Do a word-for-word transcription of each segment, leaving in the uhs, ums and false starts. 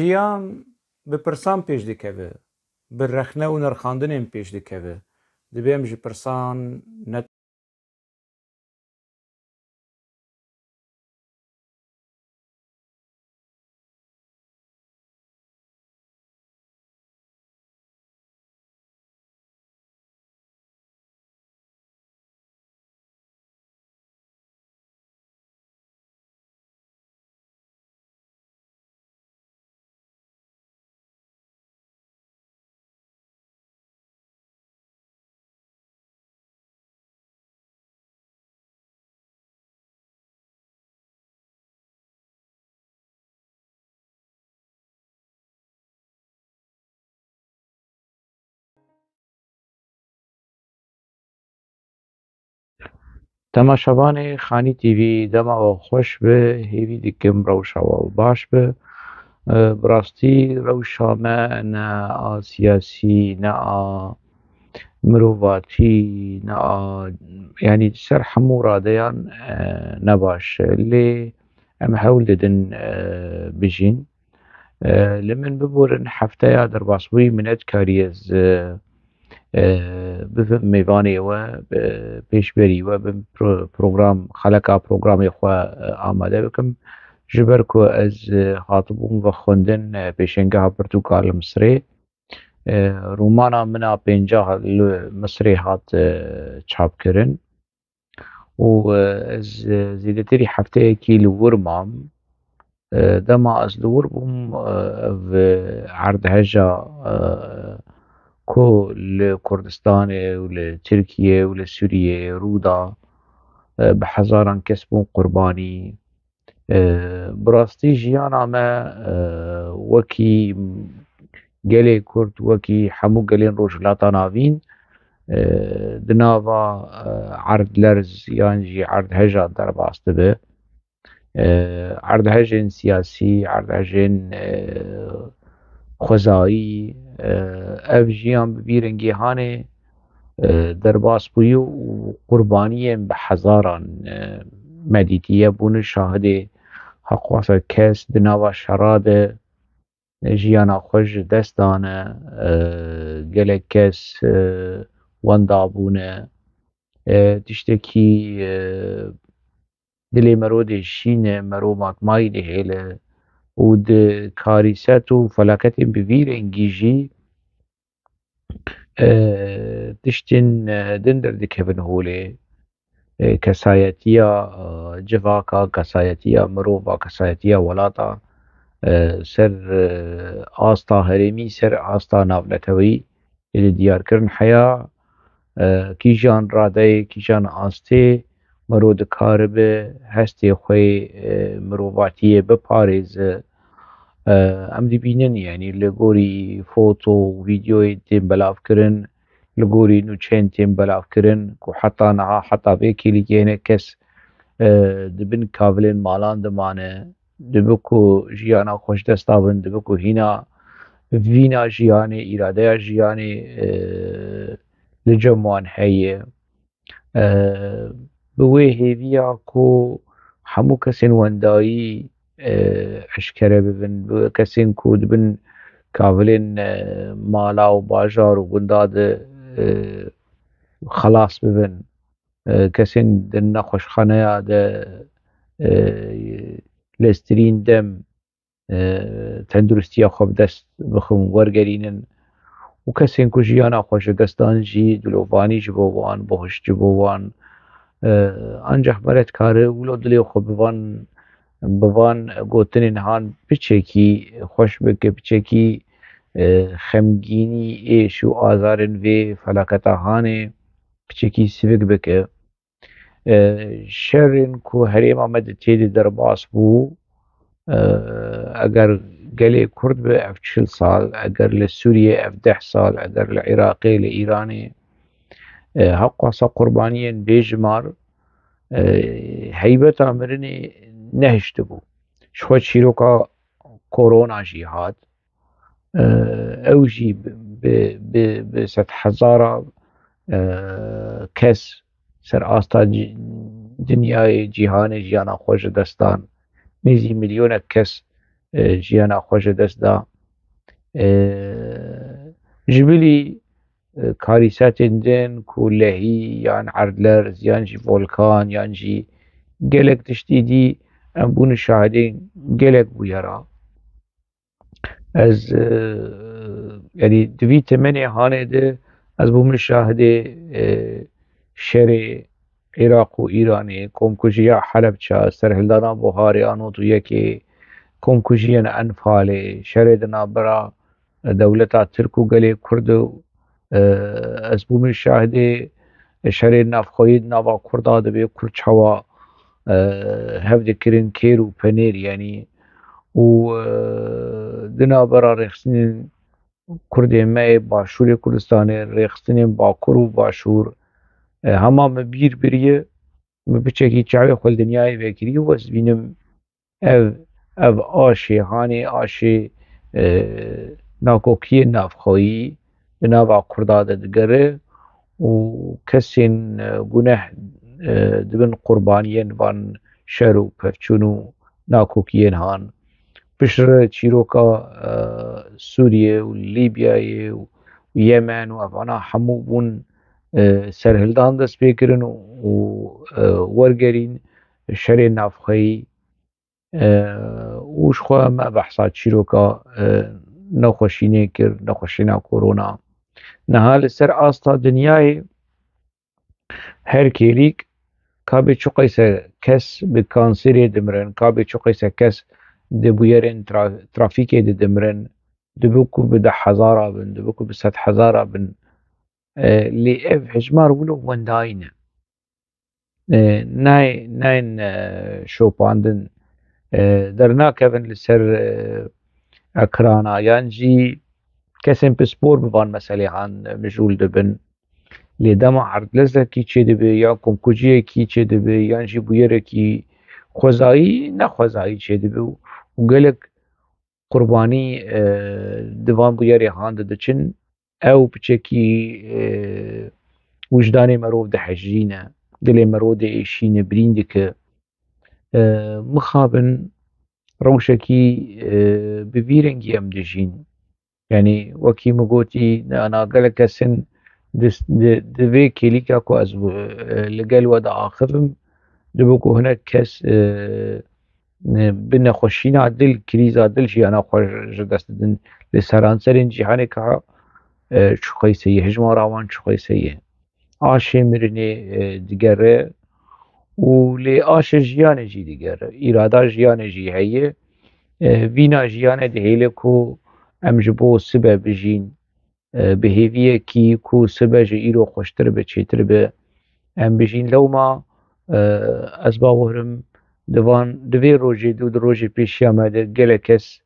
Jiyan bi pirsan pêş dikeve, bi rexne û nirxandinên pêş dikeve. Divê em ji pirsan ne Temaşevanê Xanî T V, dema we xweş be, hêvî dikim rewşa we baş be. E, bi rastî rewşa me ne a siyasî, ne a mirovatî, ne a, yanî ser hemû radeyan, e, ne baş e. Lê em hewl didin, e, bijîn. E, li min biborin, hefteya derbasbûyî min nedikariye ez, e, e, bibim mêvanê we, e, pêşberî we bim pro-, program, xeleka programê xwe, e, amade bikim. Ji ber ku ez, e, hatibûm vexwendin, e, pêşengeha pirtûka li Misirê. E, romana min a pêncah li Misirê hat, e, çapkirin. Û, e, ez, e, zêdetirî hefteyekî li wir mam. E, dema ez li wir bûm, e, ev, e, erdheja, e, ku li Kurdistanê û li Tirkiye û li Sûriyeyê rû da, e, bi hezaran kes bûn qurbanî. E, bi rastî jiyana me, e, wekî gelê Kurd, wekî hemû gelên Rojhilata Navîn, e, di nava, e, erdlerz yan jî erdheja derbas dibe. E, erdhejên siyasî, erdhejên, e, xwezayî, e, ev jiyan bi vî rengî hanê, e, derbas bûyî û qurbaniyên bi hezaran, e, me dîtiye, bûne şahidê heqwasa kes di nava şera de, e, jiyana xwe ji dest dane, e, gelek kes, e, wenda bûne. E, tiştekî, e, dilê mero dê şîne, mero matmayî dihêle û di karîset û felaketên bi vî rengî jî, e, tiştên, e, din derdikevin holê. E, kesayetiya, e, civaka, kesayetiya mirova, kesayetiya welata, e, ser, e, asta herêmî, ser asta navneteweyî, ê diyarkirin heya, e, kîjan radeyê, kîjan astê mero dikaribe hestê xwe, e, mirovatiyê biparêze. E, em dibînin, yanî li gorî foto û vîdeoyê tên belavkirin, li gorî nûçeyên tên belavkirin, ku heta niha, heta vê kêlîkê hinek kes, e, di bin kavilên malan dimane, dibe ku jiyana xwe ji dest dabin, dibe ku hîna vîna jiyanê, îradeya jiyanê, e, li cem wan heye. E, bi wê hêviya ku hemû kesên wendayî, e, eşkere bibin, bi kesên ku di bin kavilên, e, mala û bajar û gunda de, e, xelas bibin, e, kesên di nexweşxaneya de, e, leztirîn dem, e, tenduristiya xwe bi dest bixin, wergerînin û kesên ku jiyana xwe ji dest dan jî dilovanî ji bo wan, buhişt ji bo wan. E, ancaq mere dikare wilo dilê xwe bi van, bi van gotinên han piçekî xweş bike, piçekî, e, xemgînî, êş û azarên vê felaketa hanê piçekî sivik bike. E, şerên ku herêma me di tê de derbas bû, e, eger gelê Kurd be ev çil sal, eger li Sûriyê ev deh sal, eger li Iraqê, li Îranê, e, heqwasa qurbaniyên bêjimar, e, heybeta mirinê nehiştibû. Ji xwe çîroka korona jî hat. E, ew jî bi, bi, bi, bi sedhezara, e, kes ser asta ci-, dinyayê, cîhanê jiyana xwe ji dest dan. Nêzî milyonek kes, e, jiyana xwe ji dest da. E, ji bilî, e, karîsetên din ku lehî yan erdlerz yan jî volkan yan jî gelek tiştî dî em bûne şahidên gelek bûyera. Ez, e, yanî di vî temenê hanê de ez bûme şahidê, e, şerê Iraq û Îranê, komkujiya Helebça, serhildana Buharê a nod û yekê, komkujiyên Enfalê, şerê di navbera dewleta Tirk û gelê Kurd û, e, ez bûme şahidê şerê navxweyî di nava Kurda dibe, Kurd çawa, e, hev dikirin kêr û penêr, yanî û, e, di navbera rêxistinên Kurdê me yê Başûrê Kurdistanê, rêxistinên Bakur û Başûr, e, hema min bîr biriye, min piçekî çavê xwe li dinyayê vekiriye û ez dibînim ev, ev aşê hanê, aşê, e, nakokiyê navxweyî di nava Kurda de digere û kesên, e, guneh, e, dibin qurbaniyên van şer û pevçûn û nakokiyên han. Piştre çîroka, e, Sûriye û Lîbyayê û Yemen û evana hemû bûn, e, serhildan dest pê kirin û, û, e, wergerîn şerê navxweyî, e, û ji xwe me behsa çîroka, e, nexweşînê kir, nexweşîna korona. Niha li ser asta dinyayê her kêlîk ka bê çiqeyse kes bi kanserê dimirin, ka bê çiqeyse kes di bûyerên tra-, trafîkê de dimirin, dibe ku bi deh hezara bin, dibe ku bi sed hezara bin. E, lê ev hejmar wilo wendayî ne. E, nayê-, nayên, e, şopandin, e, dernakevin li ser, e, ekrana, yan jî kesên pispor bi van meselê han mijûl dibin. Lê dema erdlezekî çêdibe, yan komkuciyekî çêdibe, yan jî bûyerekî xwezayî, nexwezayî çêdibe û, û gelek qurbanî, e, di van bûyerê han de diçin, ew piçekî, e, wijdanê merov dihejîne, dilê merov diêşîne, birîn dike. E, mixabin rewşekî, e, bi vî rengî em dijîn. Yanî wekî min gotî, ana gelek kesin di, di, di vê kêlîka ku ez, e, li gel we diaxivim, dibe ku hinek kes, e, ne-, bi nexweşîna dil, krîza dil jiyana xwe ji dest didin. Li seranserên cîhanê ka, e, çiqeyse ye, hejmara wan çiqeyse ye. Aşê mirinê, e, digere û lê aşê jiyanê jî digere. Îrada jiyanê jî heye. E, vîna jiyanê dihêle ku em ji bo sibe bijîn. E, bi hêviyekî ku sibe ji îro xweştir be, çêtir be, em bijîn. Lewma, e, ez bawerim di van, di vê rojê de û di rojê pêşiya me de gelek kes,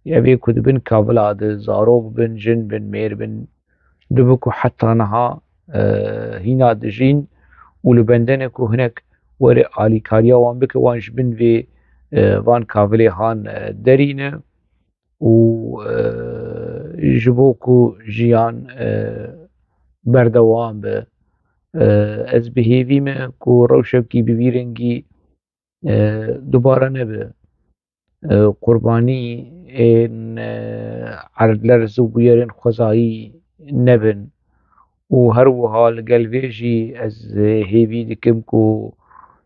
evê ku di bin kavila de, zarok bin, jin bin, mêr bin, dibe ku heta niha, e, hîna dijîn û li bendene ku hinek were alîkariya wan bike, wan ji bin vê, e, van kavilê han, e, derîne û, e, ji bo ku jiyan, e, berdewam be. E, ez bi hêvî me ku rewşekî bi vî rengî, e, dubare nebe. E, qurbanî ên, e, erdlerz û bûyerên xwezayî nebin. Û her wiha li gel vê jî ez hêvî dikim ku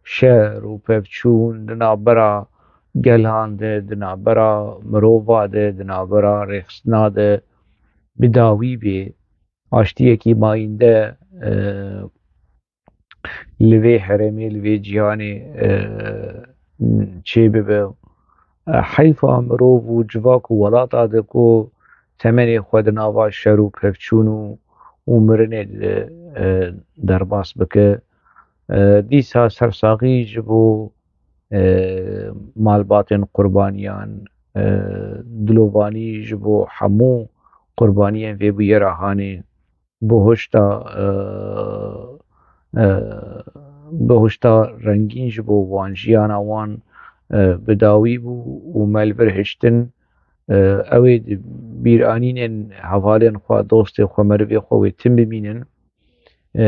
şer û pevçûn di navbera gelan de, di navbera mirova de, di navbera rêxistina de bi dawî bê. Aştiyekî mayînde, e, li vê herêmê, li vê cîhanê, e, çêbibe. E, heyfa mirov û civak û welata de ku temenê xwe di nava şer û pevçûn û, û mirinê de, e, derbas bike. E, dîsa sersaxî ji bo, e, malbatên qurbaniyan, e, dilovanî ji bo hemû qurbaniyên vê bûyera hanê. Bihuşta, e, e, bihuşta rengîn ji bo wan, jiyana wan, e, bi dawî bû û me li vir hiştin, e, ew ê di bîranînên hevalên xwe, dostê xwe, merivê xwe wê tim bimînin. E,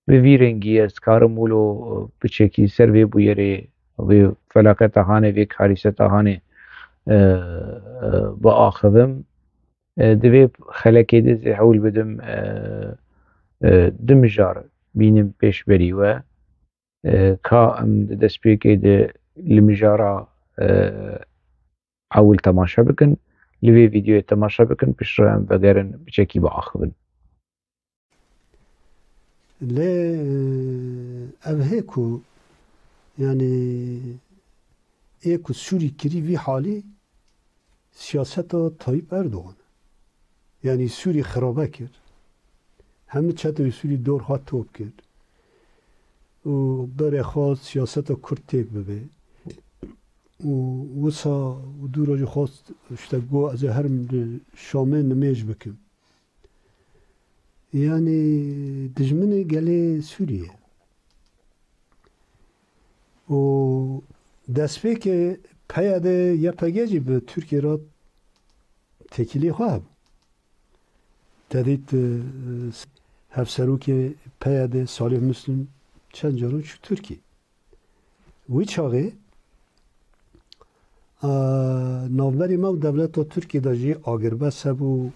bi vî rengî ez dikarim wilo piçekî ser vê bûyerê, vê felaketa hanê, vê karîseta hanê, e, e, biaxivim. E, di vê xelekê de zê hewl bidim, e, e, du mijar bînim pêşberî we. E, ka em di destpêkê de li mijara, e, ewil temaşe bikin, li vê vîdeoyê temaşe bikin, piştre em vegerin biçekî biaxivin. Lê, e, ev hê ku, yanî, ê ku Sûrî kirî vî halî siyaseta Tayyip Erdogan. Yanî Sûrî xirabe kir. Hemî çeteyê Sûrî dor xwe top kir. Û berê xwest siyaseta Kurd têk bibe. Û wisa û dû rojê xwest, işte, got, ez ê herim li Şamê nimêj bikim. Yanî dijminê gelê Sûriyê. Û destpêkê PYD YPG jî bi Tirkiyê re têkilî xwe hebû. Te dît, e, hevserokê PYD Salih Muslim çend caran çû Tirkiyê. Wî çaxê, e, navberî me û dewleta Tirkiyê de jî agirbest hebû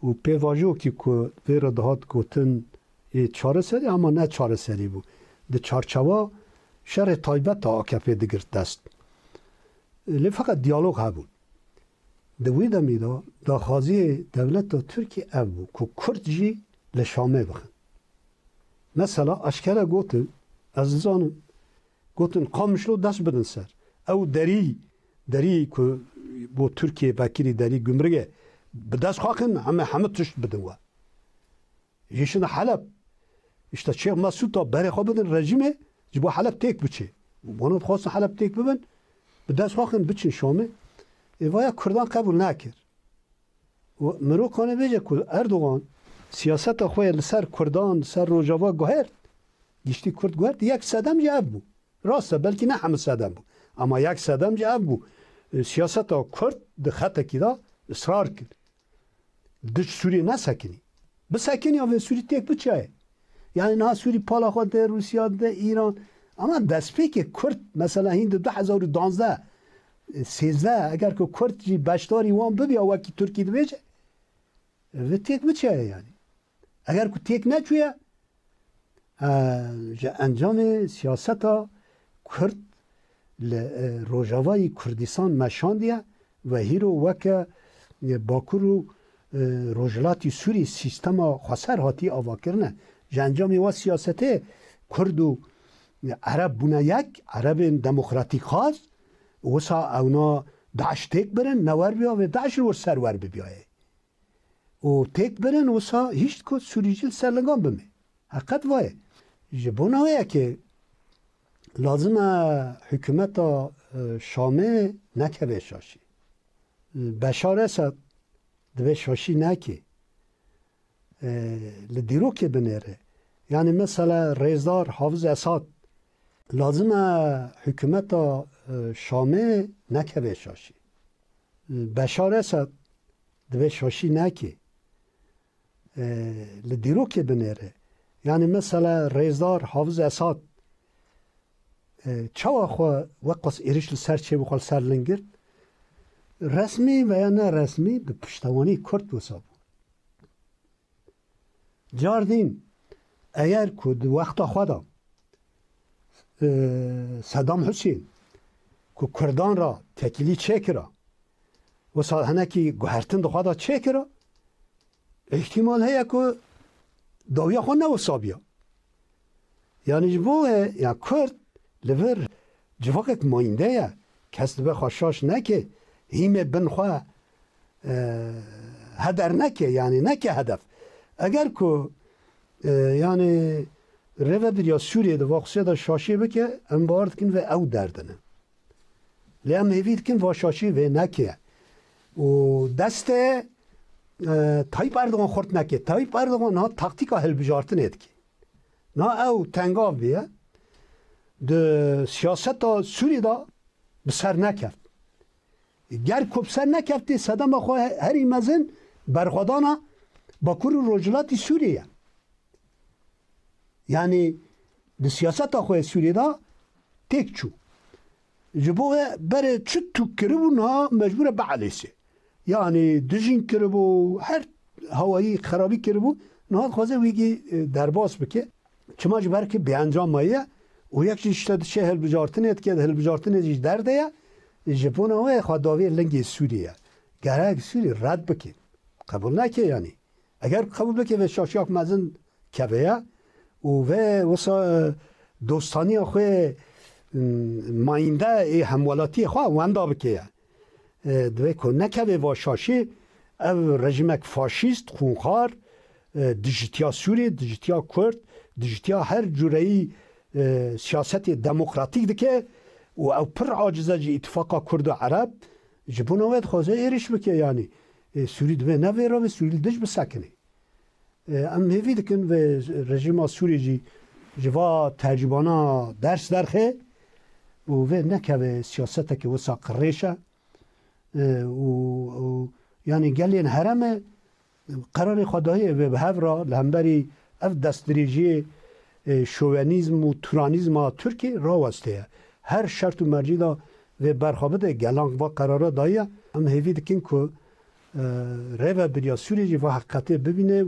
û pêvajoyekî ku vê re dihat gotin ê çareserî, ama ne çareserî bû. Di çarçewa şerê taybet de AKP digirt dest. Lê feqet diyalog hebû. Di wî demî de daxwaziyê dewleta Tirkî ev bû ku Kurd jî li Şamê bixin. Mesela eşkere gotin, ez dizanim, gotin Qamişlo dest bidin ser. Ew derî, derî ku bo Tirkiyê vekirî derî gumrige, bi dest xwe xin, heme, heme tişt bidin we. Jî şine Heleb. Îşte Şêx Mesûd da berê xwe bidin rejîmê, ji bo Heleb têk biçe. Wana dixwastin Heleb têk bibin, bi dest xwe xin biçin Şamê. Ê vaya Kurdan qebûl nekir. Û mirov kanê bêje ku Erdogan siyaseta xwe li ser Kurdan, li ser Rojava guhert, giştî Kurd guhert, yek sedem jî ev bû. Rast e, belkî ne hemû sedem bû. Ama yek sedem jî ev bû. E, siyaseta Kurd di xetekî de israr kir. Di Sûriyê nesekinî. Bisekinî ya vê Sûrî têk biçaye. Yani niha Sûrî pala xwe de, Rûsya de, Îran. Ama destpêkê Kurd, mesela hîn di du hezar û duwazdeh, sêzdeh, eger ku Kurd jî beşdarî wan bibiya wekî Tirkî dibêje, vê têk biçaye yani. Eger ku têk neçûye, e, ji encamê siyaseta Kurd li, e, Rojavayî Kurdistan meşandiye ve hîro weke, e, Bakur û, e, Rojhilatî Sûrî sîstema xweser hatî avakirine. Ji encamê wa siyasetê Kurd û, e, Ereb bûne yek, Erebên demokratîk xwaz, wisa ewna DAIŞ têk birin, newer biya vê DAIŞ li wir ser wer bibiyaye. û têk birin, wisa hişt ku Sûrî jî li ser lingan bimê. Heqet vayê. Ji bona wê yekê lazim e hikûmeta, e, Şamê nekeve şaşî. Beşar Esad divê şaşî neke. E, li dîrokê binêre. Yani mesela rêzdar Hafiz Esad lazim e hikûmeta, e, Şamê nekeve şaşî. Beşar Esad divê şaşî neke. E, li dîrokê binêre. Yani mesela rêzdar Hafiz Esad, e, çawa xwe weqas êrîş li ser çêbû, xwe li ser ling girt? Resmî veya ne resmî bi piştewanî Kurd wisa bû. Cardîn, eger ku di wexta xwe de, e, Sedam Husên ku Kurdan re tekîlî çêkira, wisa hinekî guhertin di xwe de çêkira, îhtîmal heye ku dawiya xwe ne wisa biya. Yani ji bo wê, ya Kurd li vir civakek mayînde ye. Kes dibe xwe şaş neke. Hîmê bin xwe, e, heder neke, yani neke hedef. Eger ku, e, yani rêvebiriya Sûriyê di vaxusiya de şaşiyê bike, em bawer dikin vê ew derdin e. Lê em hêvî dikin va şaşî vê neke. Û destê, e, Tayyip Erdogan xurt neke. Tayyip Erdogan niha taktîka hilbijartinê dike. Niha ew tengav bûye. Di siyaseta Sûrî de bi ser nekeft. Ger ku bi ser nekeftê sedema xwe he-, herî mezin berxwedana Bakur û Rojhilatî Sûriyê ye. Yani di siyaseta xwe yê Sûriyê de têk çû. Ji bo we berê çi tûk kiribû, niha mecbûr e bielêsê. Yanî dijîn kiribû, her hawayî xerabî kiribû, niha dixwaze wî gî, e, derbas bike. Çima ji ber ki bêencam maye û yek jî işte diçe hilbijartinê dike, di hilbijartinê jî derde ye. Ji bona wê xwe dawiyê lingê Sûriyê ye. Gerek Sûrî red bike. Qebûl neke yanî. Eger qebûl bike vê şaşiyak mezin keve ye û vê wisa, e, dostaniya xwe, m, mayînde ê hemwelatiyê xwe wenda bike ye. E, divê ku nekeve va şaşî, ev rejîmek faşîst, xûnxar, e, dijitiya Sûrî, dijitiya Kurd, dijitiya her cureyî, e, siyasetê demokratîk dike û ew pir aciz e ji îtifaqa Kurd û Ereb, ji bona wê dixwaze êrîş bike, yanî, e, Sûrî divê ne vê re be, Sûrî li dij bisekine. E, em hêvî dikin vê rejîma Sûrî jî ji va tecrûbana ders derxe û vê nekeve siyaseteke wisa qirêş e. E, û, û, yanî gelên herêmê qerarê xwe daye vê bi hev re li hemberî ev destdirêjiyê, e, şovenîzm û turanîzma Tirkî rawesteye. Her şert û mercî de vê berxwe bide, gelan va qerara daye. Em hêvî dikin ku, e, rêvebiriya Sûriyê jî va heqîqetê bibîne.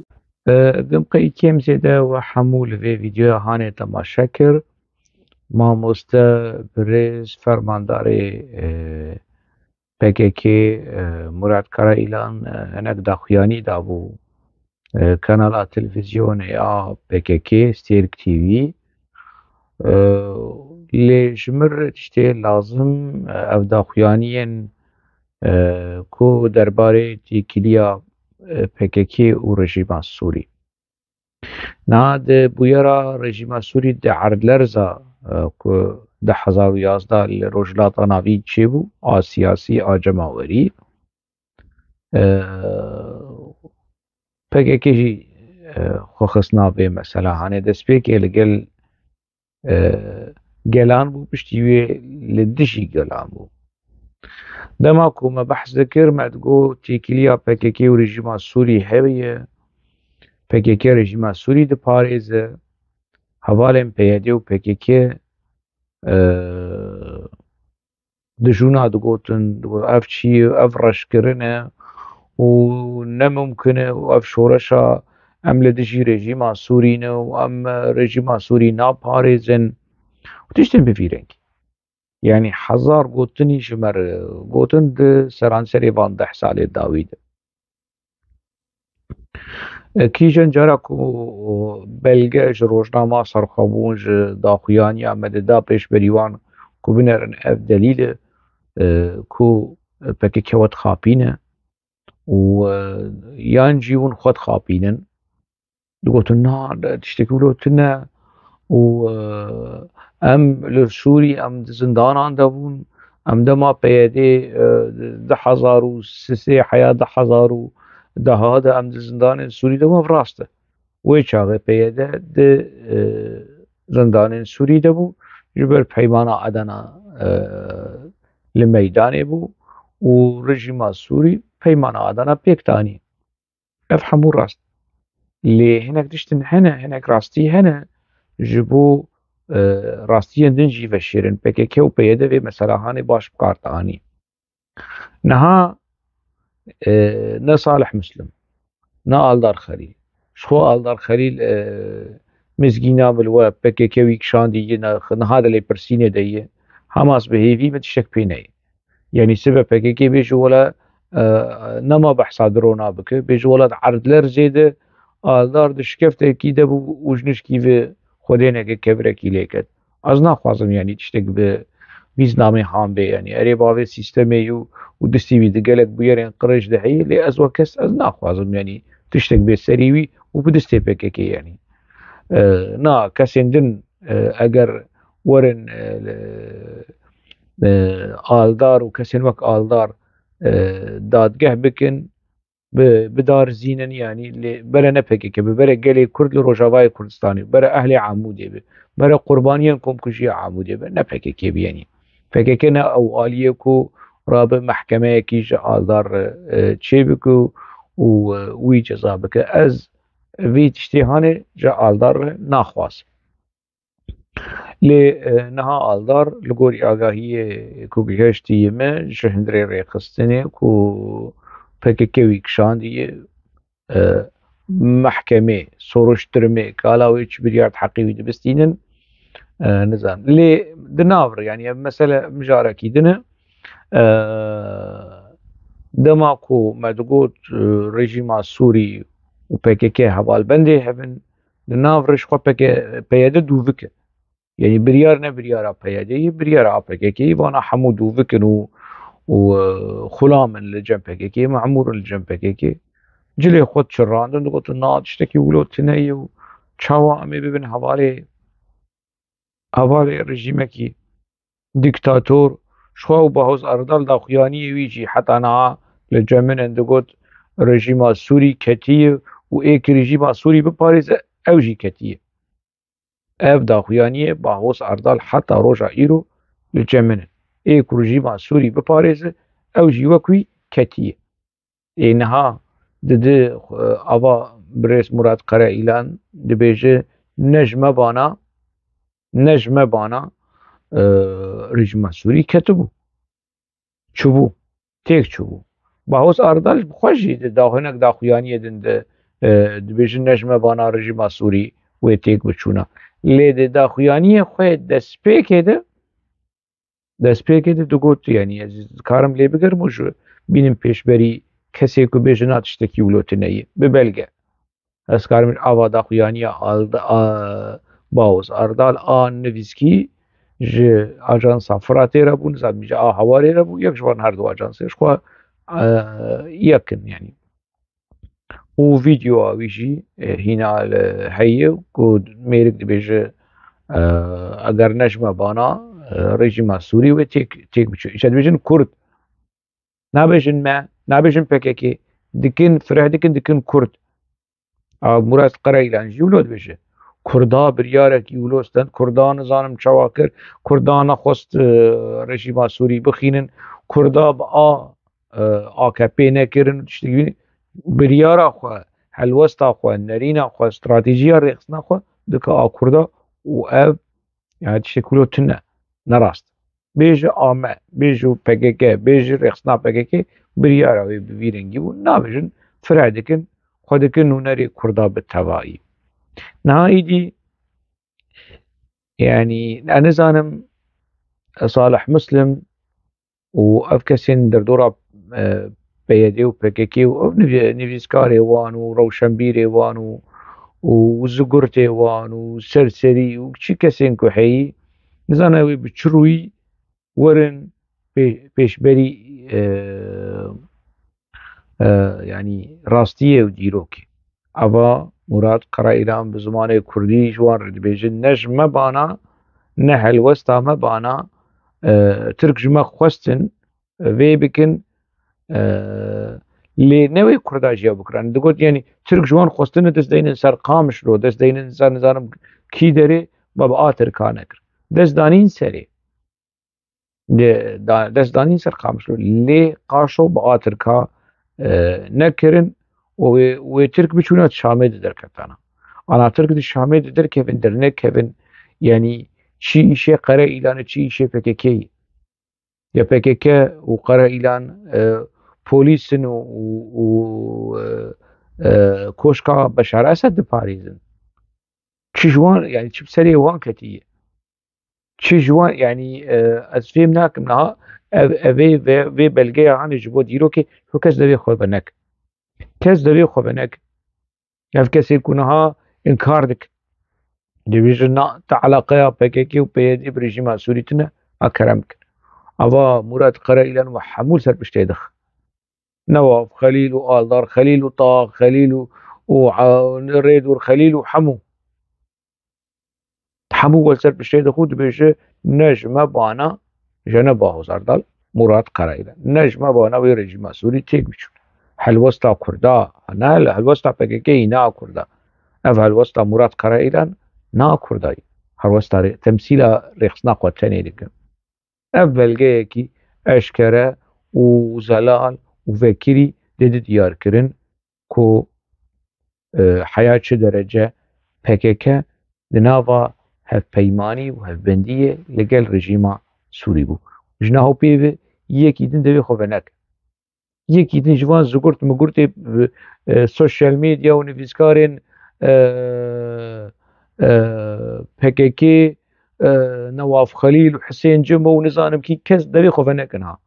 E, Dimqe kêm zêde we hemû li vê vîdeoya hanê temaşe kir. Mamoste, birêz, fermandarê, e, P K K, e, Murat Karayilan, e, hinek daxuyanî dabû, e, kanala televîzyonê ya P K K, Stêrk T V. E, lê ji min re tiştê lazim, e, ev daxuyaniyên, e, ku derbarê têkiliya, e, P K K û rejîma Sûrî. Niha di bûyera rejîma Sûrî di erdlerza, e, ku du hezar û yazdeh li Rojhilata Navîn çêbû, a siyasî, a cemawerî, e, P K K jî, e, xwe xist nav vê mesela. Hanê destpêkê li gel, e, gelan bû, piştî wê li dijî gelan bû. Dema ku me behs dikir, me digot têkiliya P K K û rejîma Sûrî heye. P K K rejîma Sûrî diparêze. Hevalên P Y D û P K K, e, dijûna digotin, digot, "Ev çi ye? Ev reşkirin e û ne mumkin e û ev şoreşa, em li dijî rejîma Sûrî ne û em, e, rejîma Sûrî naparêzin." Û tiştên bi vî rengî. Yanî hezar gotinî ji me re gotin di seranserê van deh salê dawî de. E, kîjan cara ku belge ji rojnama serxwebûn, ji daxuyaniya me dida pêşberî wan ku binerin ev delîl e, e, ku P K K we dixapîne û, e, yan jî hûn xwe dixapînin. Digotin, "Na, tiştekî wilo tune û, e, em li Sûrî, em di zindanan de bûn, em dema P Y D, e, du hezar û sê heya du hezar û deh de em di zindanên Sûrî de bûn." Ev rast e. Wê çaxê P Y D di, e, zindanên Sûrî de bû, ji ber peymana Edena, e, li meydanê bû û rejîma Sûrî peymana Edena pêk danî. Ev hemû rast. Lê hinek tiştin hene, hinek rastî hene, ji bo, e, rastiyên din jî veşêrin. P K K û P Y D vê meselahanê baş bi kar dianî. Niha, e, ne Salih Muslim, ne Aldar Xelîl. Ji xwe Aldar Xelîl, e, mizgîna min li we P K K wî kişandî ye, ne, niha di lêpirsînê de ye. Hamas bi hêvî min tiştek pê neyê. Yanî sibe P K K bêje wela, e, nema behsa drona bike, bêje wela di erdlerzê de Aldar di şikeftekî de bû û ji nişkî vê xwedêneke kevirekî lê ket. Ez naxwazim, yanî tiştek bi vî namê han bê, yanî erê bavê sîstemê yû û distî wî di gelek bûyerên qirêj de heye, lê ez wek kes ez naxwazim, yanî tiştek bê serî wî û bi distê P K K, yanî. E, na, kesên din, e, eger werin, e, li, e, Aldar û kesên wek Aldar, e, dadgeh bikin, bi, bidarizînin, yanî lê bere ne P K K be, bere gelê Kurd li Rojavayê Kurdistanê, bere ehlê Amûdê be, bere qurbaniyên komkujiya Amûdê be, ne P K K be, yanî P K K ne ew aliyê ku rabe mehkemeyekî ji Aldar re, e, çêbike û, e, wî ceza bike. Ez vî tiştê hanê ji Aldar re naxwazim. Lê, e, niha Aldar li gorî agahiyê ku gihiştiye me ji hundirê rêxistinê ku P K K wî kişandiye, e, mehkemê, soruştirmê, kala wê çi biryar di heqê wî dibistînin, e, nizan. Lê di nav re, yanî ev mesele mijarekî din e. E, dema ku me digot, e, rejîma Sûrî û P K K hevalbendê hev in, di nav re ji xwe P K K, P Y D dûvik e. Yanî biryar ne biryara P Y D'yê, biryara A P K K'yê, vana hemû dûvik in û, û, e, xulam in li cem P K K'yê, memûr in li cem P K K'yê. Cilê xwe çirandin, digotin, na tiştekî wilo tune ye û çawa em ê bibin hevalê, hevalê rejîmekî dîktator. Ji xwe û Bahoz Erdal daxuyaniyê wî jî heta niha li cem min in, digot, rejîma Sûrî ketiye û ê ku rejîma Sûrî biparêze, ew jî ketiye. Ev daxuyaniyê Bahoz Erdal heta roja îro li cem min in. Ê ku rejîma Sûrî biparêze, ew jî wek wî ketiye. Ê niha didi, e, ava birêz Murat Karaîlan dibêje, ne ji me bana, ne ji me bana, e, rejîma Sûrî ketibû. Çûbû, têk çûbû. Bahoz Erdal bi xwe jî di daxuyanek daxuyaniyê din de, e, dibêjin, ne ji me bana rejîma Sûrî wê têk biçûna. Lê di daxuyaniyê xwe destpêkê de, destpêkê de digot, yanî ez dikarim lê bigerim û ji bînim pêşberî kesê ku bêjin na tiştekî wilo tune ye, bi belge. Ez karim ava daxuyaniya Alda-, a, Bahoz Erdal a nivîskî ji Ajansa Firatê re bû, nizam ji a Hawarê re bû, yek ji van her du ajansê ji xwe, e, yek in, yanî. Û vîdeoya wî jî, e, hîna li heye ku mêrik dibêje, e, eger ne ji me bana, e, rejîma Sûrî wê têk, têk biçû. Îşte dibêjin Kurd. Nabêjin me, nabêjin P K K. Dikin, fireh dikin, dikin Kurd. A, Murat Karayilan jî wilo dibêje. Kurda biryarekî wilo stend, Kurda nizanim çawa kir, Kurda nexwest, e, rejîma Sûrî bixînin, Kurda bi a, e, A K P nekirin, tiştekî wî. Biryara xwe, helwesta xwe, nerîna xwe, stratejiya rêxistina xwe dike a Kurda û ev, yani, tiştek wilo tune, ne rast. Bêje a me, bêje P K K, bêje rêxistina P K K, biryara wê bi vî rengî bû. Nabêjin, fire dikin, xwe dikin nûnerê Kurda bi tevayî. Niha îdî, yanî, ez nizanim, Salih Muslim û ev kesên derdora, e, P Y D û P K K û ev nivî-, nivîskarê wan û rewşenbîrê wan û, û zigurtê wan û serserî û çi kesên ku heyî, nizane wê bi çi rûyî werin pê-, pêşberî, e, e, yanî rastiyê û dîrokê. Ava Murat Karayilan bi zimanê kurdî ji wan re dibêje, ne ji me bana, ne helwesta me bana, e, Tirk ji me xwestin, e, vê bikin, e, lê ne wê Kurda jî ya bikirin. Digot, yanî Tirk ji wan xwestine dest deynin ser Qamişlo, dest deynin ser nizanim kî derê, me bi a Tirka nekir. Dest danîn serê. De-, da-, dest danîn ser Qamişlo. Lê Qaşo bi a Tirka, e, nekirin û wê, wê Tirk biçûna Şamê di derketana. Ana Tirk di Şamê di derkevin, dernekevin, yanî çi îşê Karayilan e, çi îşê P K K ye. Ya P K K û Karayilan, e, polîs in û, û, û, e, e, koşka Beşar Esed diparêzin. Çi ji wan, yanî çi bi serê wan ketiye? Çi ji wan, yanî, e, ez fêm nakim niha ev, ev ê ve-, vê belgeya hanê ji bo dîrokê, ço kes devê xwe venek. Kes devê xwe venek. Ev kesê ku niha inkar dik. Dibêjin na te eleqeya P K K û P Y D bi rejîma Sûrî tune, a kerem kin. Ava Murat Karayilan û hemû ser piştê dix. Newaf Xelîl û Aldar Xelîl û Taha Xelîl û, û, a, Rêdûr Xelîl û hemû. Hemû wel ser piştê dixû dibêje, ne ji me bana, jene Bahoz Erdal, Murat Karayilan. Ne ji me bana wê rejîma Sûrî têk biçûn. Helwesta Kurda, ne li helwesta P K K yî, na Kurda. Ev helwesta Murat Karayilan na Kurda yî. Helwesta rê-, temsîla rêxistina xwe tenê dikin. Ev belgeyekî eşkere û zelal û vekirî dê di diyar kirin ku, e, heya çi derece P K K di nava hevpeymanî û hevbendiyê li gel rejîma Sûrî bû. Ji naho pê ve yekî din devê xwe venekin. Yekî din ji van zigurt migurtê, e, sosyal medya û nivîskarên, e, e, P K K, e, Newaf Xelîl û Hisên Cimo û nizanim kî kes devê xwe venekin ha.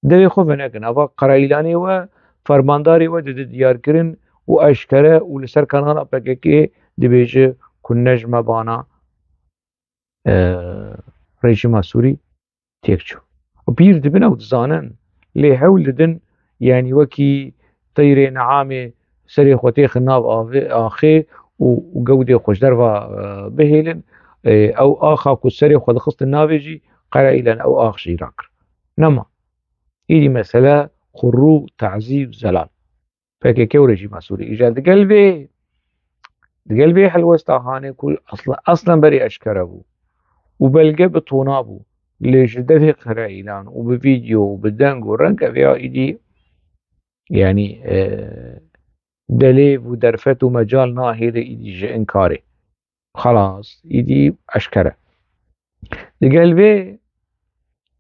Devê xwe venekin. Ava Qereîlanê we, fermandarê we dide diyarkirin û eşkere û li ser kanala P K K dibêje ku ne ji me bana, e, rejîma Sûrî têk çû. Û bîr dibin ew dizanin, lê hewl didin, yanî wekî teyrê neamê serê xwe têxin nav avê, axê û, û gewdê xwe ji derva, e, bihêlin. E, ew axa ku serê xwe dixistin navê jî, Qereîlan ew ax jî rakir. Nema. Îdî mesele xurû, tazî û zelal. P K K û rejîma Sûrî. Îja digel vê, digel vê helwesta hanê ku asla-, aslen berê eşkere bû û belge bi tona bû. Lê ji devê Qereîlan û bi vîdeo û bi deng û reng ev ya îdî, yanî, e, delêv û derfet û mecal nahêle îdî ji înkarê. Xelas, îdî eşkere. Digel vê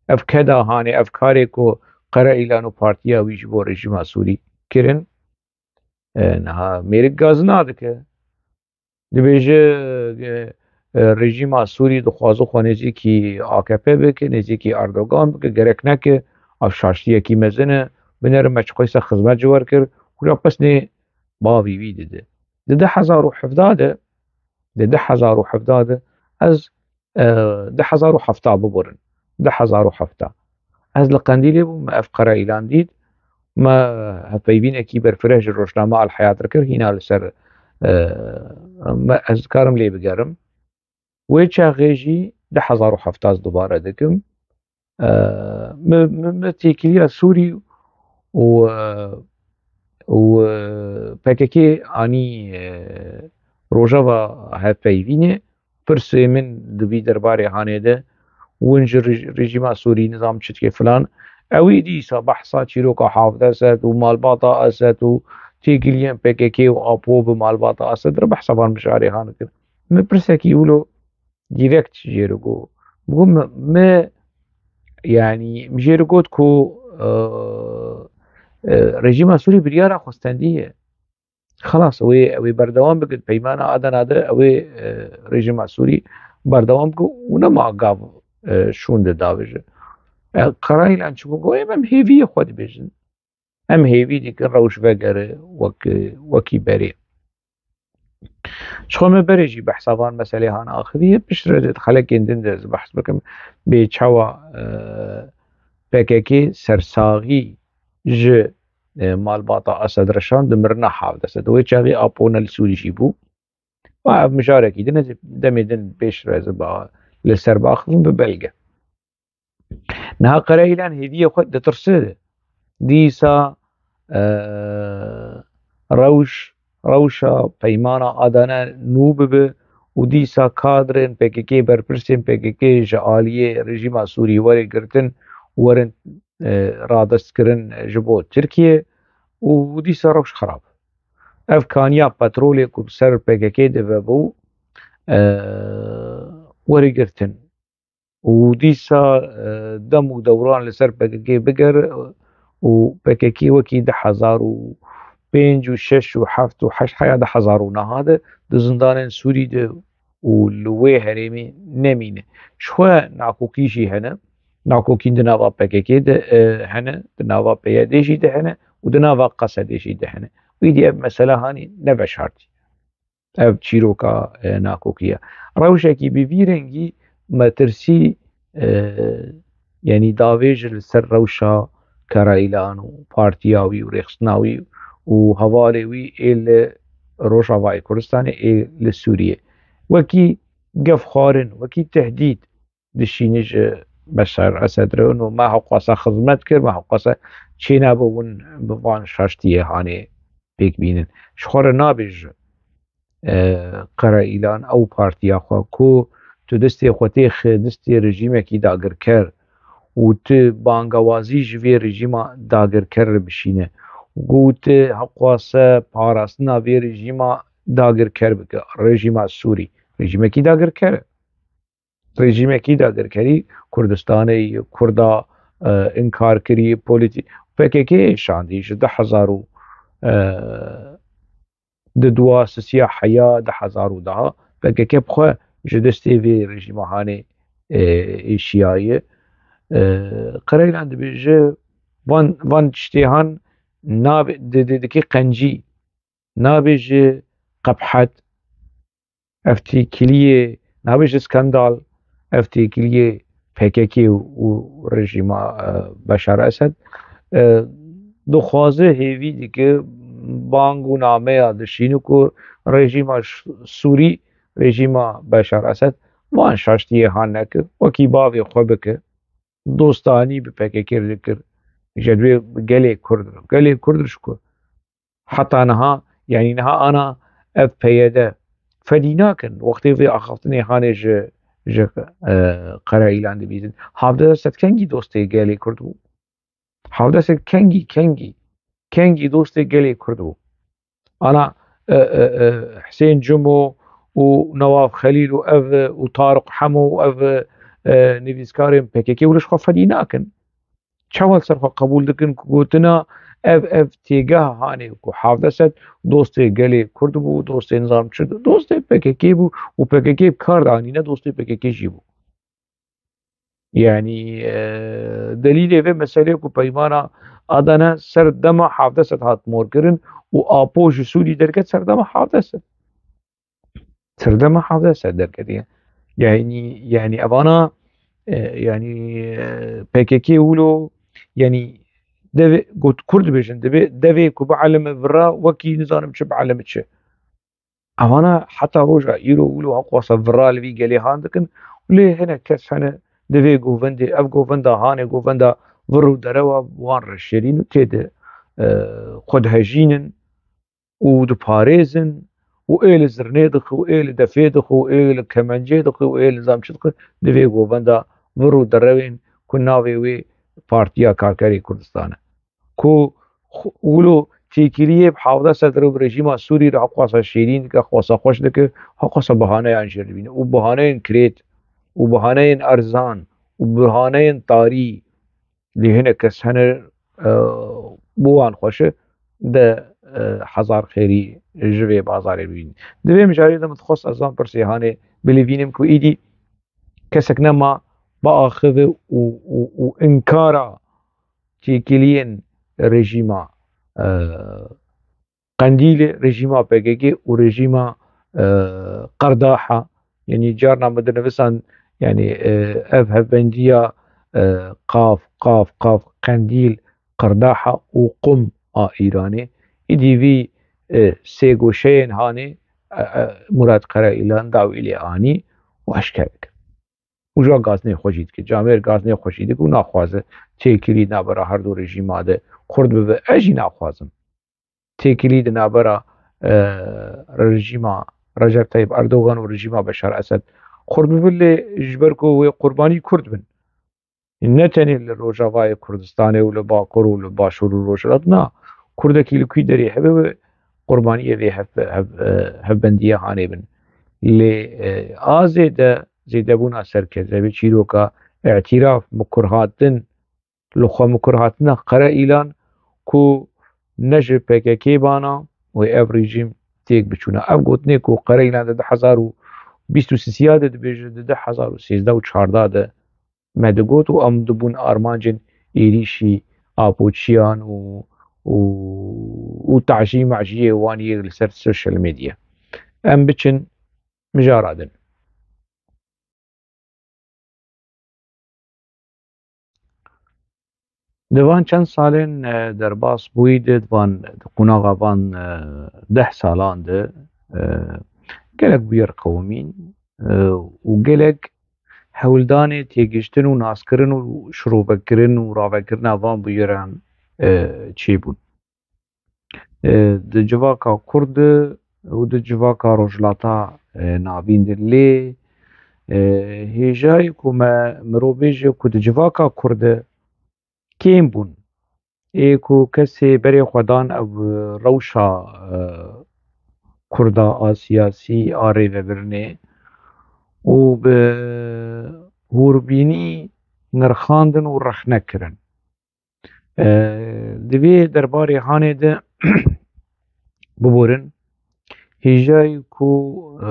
ev keda hanê, ev karê ku Qereîlan û partiya wî ji bo rejîma Sûrî kirin, e, niha mêrik gazina dike. Dibêje, e, e, rejîma Sûrî dixwaze xwe nêzîkî A K P bike, nêzîkî Erdogan bike, gerek neke, ev şaştiyekî mezin e, binerin me çiqoyse xizmet ji we kir, hûra pesnê bavî wî dide. Di du hezar û hevdeh de, di du hezar û hevdeh de ez, e, du hezar û hevdeh biborin. Du hezar û hevdeh. Ez li Qendîlê bûm, me ev Qereîlan dît. Me hevpeyvînekî berfireh ji rojname Al Heyat re kir, hîna li ser, e, me, ez dikarim lê bigerim. Wê çaxê jî du hezar û hevdeh ez dubare dikim. E, me, me, me têkiliya Sûrî û, e, û, e, P K K anî, e, rojeva hevpeyvînê. Pirsê min di vî derbarê hanê de, win ji rij-, rejîma Sûrî nizam çi dike filan. Ew ê dîsa behsa çîroka Hafid Esed û malbata Esed û têkiliyên P K K û Apo bi malbata Esed re behsa van mijarê han kir. Min pirsekî wilo direkt jê re got. Got me, me, yanî, min jê re got ku, e, e, rejîma Sûrî biryara xwe stendiye. Xelas, ew ê, ew ê berdewam bikin. Peymana Adana de ew ê, e, rejîma Sûrî berdewam bikin û nema gav, e, şûn de davêje. E, Qereîlan çi bû? Got, em, em hêviyê xwe dibêjin. Em hêvî dikin rewş vegere wek, wekî berê. Ji xwe me berê jî behsa van meselê han axivî, piştre de xelekên din de ez behs bikim. Bê çawa, e, P K K sersaxî ji, e, malbata Esed Reşan di mirina Hafid Esed. Wê çaxî Apo ne li Sûrî jî bû. Wa ev mijarekî din ez demê din pêş re ez ba, li ser baxivim bi belge. Niha Qereîlan hêviyê xwe ditirse. Dîsa, e, rewş, rewşa peymana Adana nû bibe û dîsa kadrên P K K, berpirsên P K K ji aliyê rejîma Sûrî were girtin, werin, e, radestkirin ji bo Tirkiye û dîsa rewş xirab. Ev kaniya petrolê ku bi ser P K K de vebû, e, were girtin. Û dîsa, e, dem û dewran li ser P K K biger û P K K wekî du hezar û pênc û şeş û heft û heşt heya du hezar û neh de di zindanên Sûrî de û li wê herêmê nemîne. Ji xwe nakokî jî hene. Nakokîn di nava P K K de, e, hene, di nava P Y D jî de hene û di nava Qesedê jî de hene. Wî dî ev mesela hanî neveşartî. Ev çîroka, e, nakokî ye. Rewşekî bi vî rengî metirsî, e, yanî davêje li ser rewşa Karayilan û partiya wî û rêxistina wî û hevalê wî ê li Rojavayê Kurdistanê ê li Sûriyê. Wekî gefxwarin, wekî tehdîd dişîne ji Beşar Esed re û me hewqasa xizmet kir, me hewqasa çênabe hûn bi van şaştiyê hanê pêk bînin. Ji xwe re nabêje, e, Qereîlan ew partiya xwe ku tu destê xwe têxe destê rejîmekî dagirker û tu bangewazî ji vê rejîma dagirker re bişîne, ku tu hewqasa parastina vê rejîma dagirker bike, rejîma Sûrî, Rejîmekî dagirker e. Rejîmekî dagirkerî Kurdistanê, Kurda, e, inkar kirî, polîtî-, P K K şandî ji du hezar û, e, di dua sisiya heya du hezar û deh P K K bi xwe ji destê vê rejîma hanê, e, êşiyaye. E, Qereylan dibêje van, van tiştê han nabe, di, di, dikê qencî, nabêje qebhet, ev têkiliyê, nabêje skandal, ev têkiliyê P K K û rejîma, e, Beşar Esed, e, dixwaze, hêvî dike, bang û nameya dişîne ku rejîma Ş-, Sûrî, rejîma Beşar Esed van şaştiyê han neke, wekî bavê xwe bike, dostanî bi P K K re dikir, ji dibê gelê Kurd re, gelê Kurd re ji ku heta niha, yanî niha ana ev P Y D fedî nakin. Wextê vê axaftinê hanê ji, ji, e, Qereîlan dibînin. Hevdeh sed kengî dostê gelê Kurd bû? Hevdeh sed kengî, kengî, kengî dostê gelê Kurd bû? Ana, e, e, e, Husên Cimo û Newaf Xelîl û ev, e, û Tariq Hemo û ev, e, e, nivîskarên P K K wilo ji xwe fedî nakin. Çawa li ser xwe qebûl dikin ku gotina ev, ev têgeha hanê ku hevdeh sed dostê gelê Kurd bû, dostê nizam çi, dostê P K K bû û P K K bi kar de anîne, dostê P K K jî bû. Yanî, e, delîlê vê meselê ku peymana Adana ser dema hevdeh sed hat morkirin û Apo ji Sûrî derket ser dema hevdeh sed. Serdema hevdeh sed derketiye. Yanî, yanî evana, e, yanî, e, P K K wilo, yanî devê, got, Kurd dibêjin, divê devê ku bielime vira wekî nizanim çi bielime çi. Evana heta roja îro wilo heqwasa vira li vî gelê han dikin. Lê hinek kes hene divê govendê, ev govenda hanê govenda vir û derewa wan re şêrîn û tê de, e, xwe dihejînin. û diparêzin û ê li zirnê dixi û ê li defê dixi û ê li kemencê dixi û ê li zam çi dixi, divê govenda vir û derewên ku navê wê Partiya Karkerê Kurdistan e. Ku xu-, wilo têkiliyê bi hevdeh sed re bi rejîma Sûrî re heqwasa şêrîn dike, heqwasa xweş dike, heqwasa bahaneyan jê re dibîne û bahaneyên kirêt û bahaneyên erzan û bahaneyên tarî. Lê hinek kes hene, e, bo wan xweş e, de, e, hezar xêrî ji vê bazarê bibînin. Di vê mijarê de min dixwest ez van pirsê hanê bilivînim ku îdî kesek nema biaxive û, û, û inkara têkiliyên rejîma, e, Qendîlê, rejîma P K K û rejîma, e, Qerdaha, yanî carna min dinivisan, yanî, e, ev hevbendiya, e, qaf, qaf, qaf, Qendîl, Qerdaha û Qum a Îranê, îdî vî, e, sê goşeyên hanê, e, e, Murat Karaîlan dawî lê anî û eşkere kir. Û ja gaznê xwe jî dike, camêr gaznê xwe jî dike û naxwaze têkilî navbera her du rejîma de xurt bibe. Ez jî naxwazim têkilî di navbera, e, rejîma Recep Tayyip Erdogan û rejîma Beşar Esed xurt bibe, lê ji ber ku wê qurbanî Kurd bin. Ne tenê li Rojavayê Kurdistanê û li Bakur û li Başûr û Rojhilat, na, Kurdekî li kwî derê hebe wê qurbaniyê vê hev-, hev-, e, hevbendiyê hanê bin. Lê, e, a zêde, zêdebûna serkerde, vê çîroka îtîraf, mikurhatin, li xwe mikurhatina Qereîlan ku ne ji P K K bana wê ev rejîm têk biçûna. Ev gotinê ku Qereîlan di du hezar û bîst û sisiya de dibêje, di du hezar û sêzdeh û çardeh de me digot û em dibûn armancên êrîşî Apoçiyan û, û, û tacî maciyê wan yê li ser social media. Em biçin mijara din. Di van çend salên, e, derbas bûyî de, di van, di qonaxa van, e, deh salan de, e, gelek bûyer qewimîn, e, û gelek hewldanê têgihiştin û naskirin û şirovekirin û ravekirina van bûyeran, e, çêbûn. E, di civaka Kurd de û di civaka Rojhilata, e, Navîn de lê, e, hêjayî ku me mirov bêje ku di civaka Kurd de kêm bûn. Ê ku kesê berê xwe dan ev rewşa, e, Kurda a siyasî a rêvebirinê, û bi hûrbînî nirxandin û rexne kirin. E, di vê derbarê hanê de biborin, hêjayî ku, e,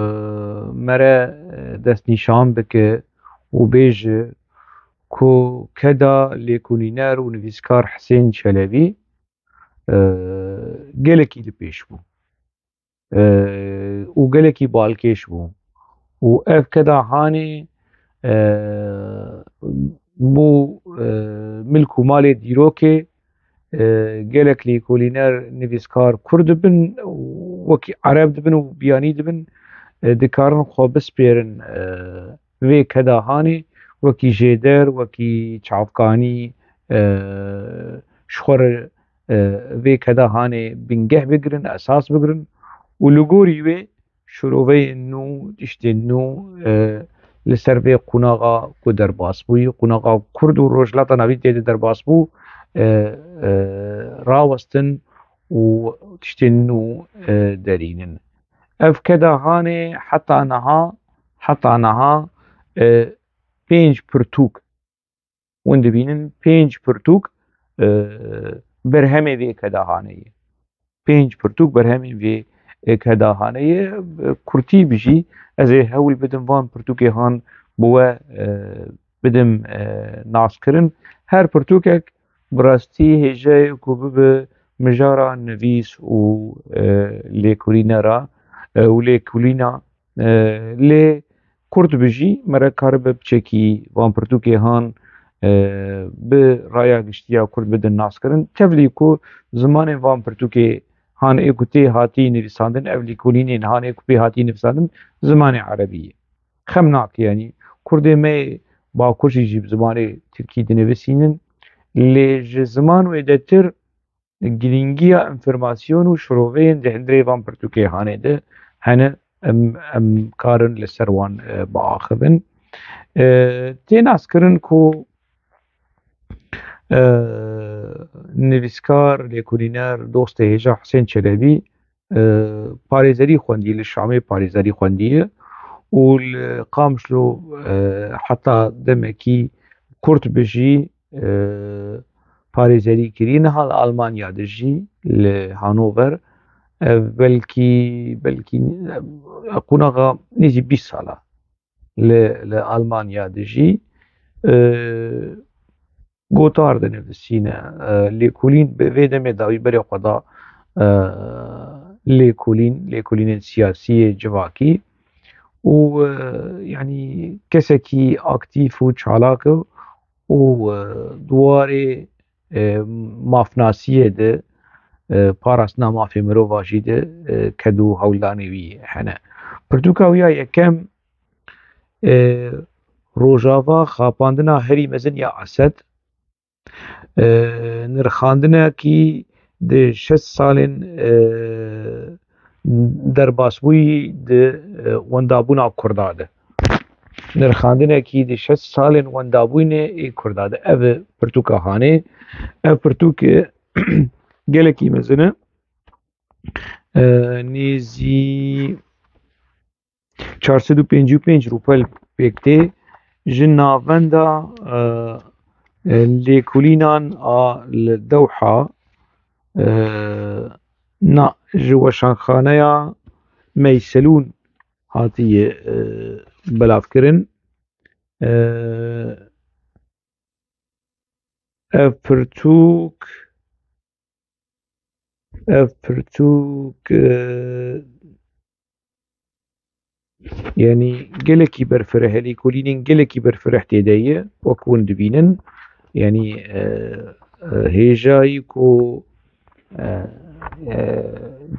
mere, e, destnîşan bike û bêje ku keda lêkolîner û nivîskar Hisên Çelebî, e, gelekî li pêş bû, e, û gelekî balkêş bû û ev keda hanê, e, bû, e, milk û malê dîrokê, e, gelek lêkolîner, nivîskar Kurd dibin, wekî Ereb dibin û biyanî dibin, e, dikarin xwe bispêrin, e, vê keda hanê, wekî jêder, wekî çavkanî, e, ji xwe re, e, vê keda hanê bingeh bigirin, esas bigirin û li gorî wê şiroveyên nû, tiştên nû, e, li ser vê qunaxa ku derbas bûyî, qunaxa Kurd û Rojhilata Navîn tê de derbas bû, e, e, rawestin û tiştên nû, e, derînin. Ev keda hanê heta niha, heta niha, e, pênc pirtûk, hûn dibînin pênc pirtûk, e, berhemê vê keda hanê ye. Pênc pirtûk berhemên vê, e, keda hanê ye. E, kurtî bi jî ez ê hewl bidim van pirtûkê han bi we, e, bidim, e, naskirin. Her pirtûkek bi rastî hêjayê ku bibe mijara nivîs û, e, lêkolînera, e, û lêkolîna, e, lê kurt bi jî mere karibe piçekî van pirtûkê han, e, bi raya giştî ya kurt bidin naskirin. Tevlî ku zimanên van pirtûkê han ê ku tê hatî nivîsandin, ev lêkolînên han ê ku pê hatî nivîsandin, zimanê erebî ye. Xem nake, yanî kurdê me yê bakur jî, jî bi zimanê tirkî dinivîsînin. Lê ji ziman wêdetir girîngiya înformasyon û şiroveyên di hundirê van pirtûkê hanê de hene, em, em karin li ser wan, e, biaxivin. E, tê naskirin ku, e, nivîskar, lêkolîner, dostê hêja Hisên Çelebî, e, parêzerî xwendî, li Şamê parêzerî xwendiye û li Qamişlo, e, heta demekî kurt bi jî, e, parêzerî kiriye. Niha li Almanya dijî, li Hanover, e, belkî, belkî, e, qunaxa nêzî bîst sala li, li Almanya dijî. E, gotar dinivîsîne. E, lêkolîn bi vê demê dawî berê xwe da, e, lêkolîn, lêkolînên siyasî yê civakî û, e, yanî kesekî aktîf û çalak e û, e, di warê, e, mafnasiyê de, e, parastina mafê mirova jî de, e, ked û hewldanê wî hene. Pirtûka wî ya yekem, e, Rojava, xapandina herî mezin ya Esed, e, nirxandinekî di şeş salên, e, derbasbûyî di, e, wendabûna Kurda de. Nirxandinekî di şeş salên wendabûyînê ê Kurda de. Ev e pirtûka hanê. Ev pirtûk, e, gelekî mezin e. E, nêzî çar sed û pêncî û pênc rûpel pêk tê. Ji navenda, e, e, lêkolînan a li Dewha, e, na, ji weşanxaneya Meyselûn hatiye, e, belavkirin. E, ev pirtûk, ev pirtûk, e, yanî gelekî berfireh e, lêkolînên gelekî berfireh tê de ye, wek hûn dibînin. Yanî, e, e, hêjayî ku, e, e,